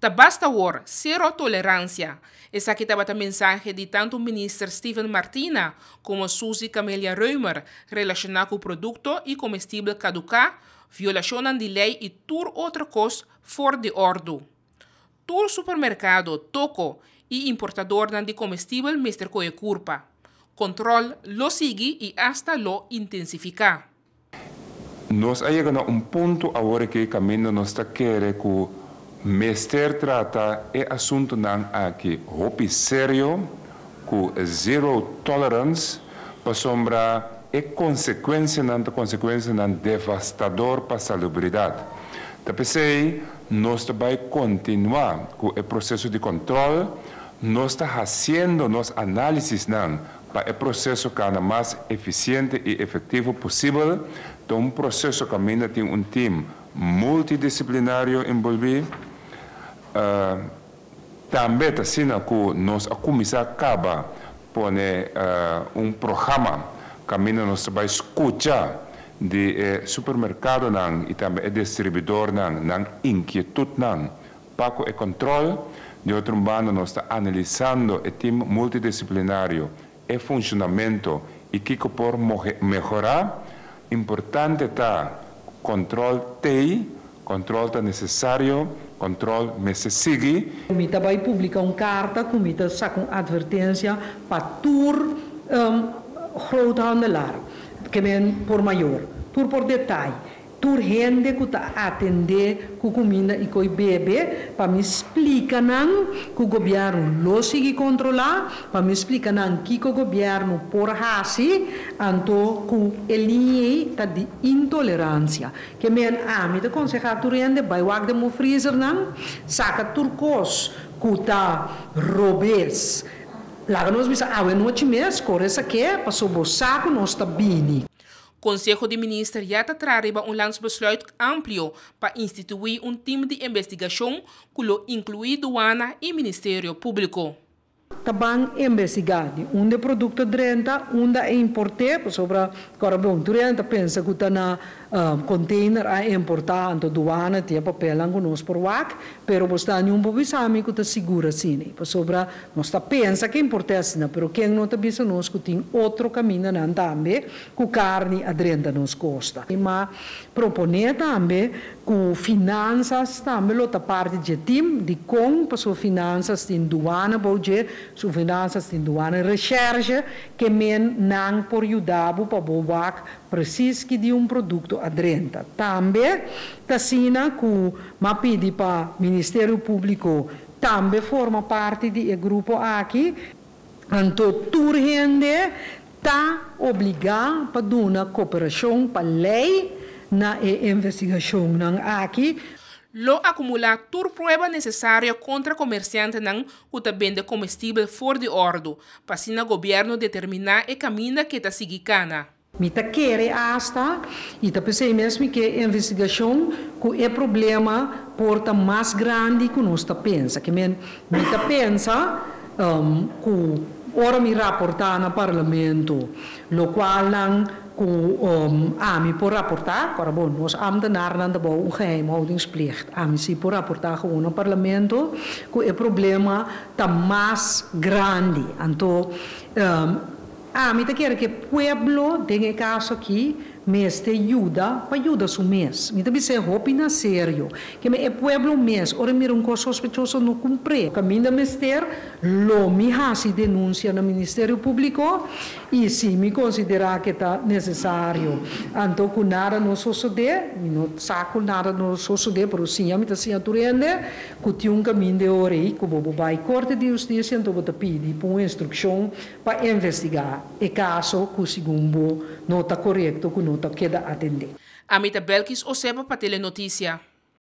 Ta basta awor, sero toleransia. Esaki tabata mensahe di tantu Minister Steven Martina komo Suzy Camelia Römer relashoná ku produkto i komestibel kaduká, violashonnan di lei i tur otro kos for di òrdu. Tur supermerkado, toko i importadornan di komestibel mester kohe kurpa. Kontròl lo sigui i asta lo intensifiká. Nos a yega na un punto awor aki kaminda nos ta kere ku mester trata e asuntunan aki hopi serio, ku zero tolerance, pasobra e konsekuensianan ta konsekuensianan devastador pa salubridat. Ta p'esei nos ta bai kontinuá ku e proseso di kòntròl, nos ta hasiendo nos análisisnan Pa e proseso kana mas efisiente i efektivo posibel, ta un proseso kaminda tin un tim multidisiplinario enbolbí. Tambe ta asina ku nos a kuminsá kaba pone un programa kaminda nos ta bai skucha di e supermerkadonan i tambe e distribuidornan nan inkietutnan Pa ku e kòntròl, di otro un banda nos ta analisando e tim multidisiplinario, e funshonamentu i kiko por mehorá. Importante ta ku kòntròl t'ei, kòntròl ta nesesario, kòntròl mester sigui. Mi ta bai publica un carta cu mi ta saca un advertencia pa tur groothandelaar, ke men por mayor, tur por detaye. Tur hende ku ta atendé ku kuminda i koi bebe, pa mi splika nan ku gobièrnu lo sigui kontrolá, pa mi splika nan kiko gobièrnu por hasi, anto ku e liña ei ta di intoleransia. Ke men ami ta konsehá tur hende bai wak den bo frizernan, saka tur kos ku ta robes. Laga nos bisa awe nochi mes, kore sak'é, paso bo sa ku nos ta bini. Konseho di Minister ya ta traha riba un landsbesluit amplio pa instituí un tim di investigashon ku lo inkluí Duana i Ministerio Públiko. Ta ban investigá di unda e produkto drenta, unda a import'é, pasobra kòrda bon, tur hende ta pensa ku ta na container a importá, anto duana tin e papelnan ku nos por wak, pero bo sta niun por bisa mi ku ta sigur asina, pasobra nos ta pensa ku a import'é asina, pero ken no ta bisa nos ku tin otro kamindanan tambe ku karni a drenta nos kosta. Ma proponé tambe ku Finansas tambe lo ta parti dje tim. Dikon? Pasobra Finansas tin duana bou dje, su Finansas tin duana reshèrshe, ke men nan por yuda bo pa bo wak presis ki di un produkto a drenta. Tambe ta asina ku m'a pidi pa Ministerio Públiko tambe forma parti di e grupo aki. Anto tur hende ta obligá pa duna koperashon pa lei na e investigashonnan aki. Lo akumulá tur prueba nesesario kontra komersiantenan ku ta bende komestibel for di òrdu, pa asina gobièrnu determiná e kaminda ke ta sigui kana. Mi ta kere asta, i ta p'esei mes mi ke investigashon, ku e problema por ta mas grandi ku nos ta pensa. Ke men, mi ta pensa ku ora mi raportá na Parlamento lokualnan ku ami por raportá, kòrda bon, nos ámtenarnan ta bou un geheimhoudingsplicht, ami si por raportá gewoon na Parlamento ku e problema ta mas grandi. Anto Ami ta kere ku e pueblo den e kaso aki mester yuda pa yuda su mes. Mi ta bis'é hopi na serio. Keme e pueblo mes ora e mira un kos sospechoso no kumpr'é. Kaminda mester lo mi hasi denunsia na Ministerio Públiko i si mi konsiderá ku ta nesesario anto ku nada no sosodé, mi no sa ku nada no sosodé pero siña mi ta siña tur hende ku tin un kaminda e ora ei ku bo bo bai Korte di Hustisia anto bo ta pidi pa un instrukshon pa investigá e kaso ku segun bo no ta korekto ku no ta keda atendé. Ami ta Belkis Oseba pa Telenoticia.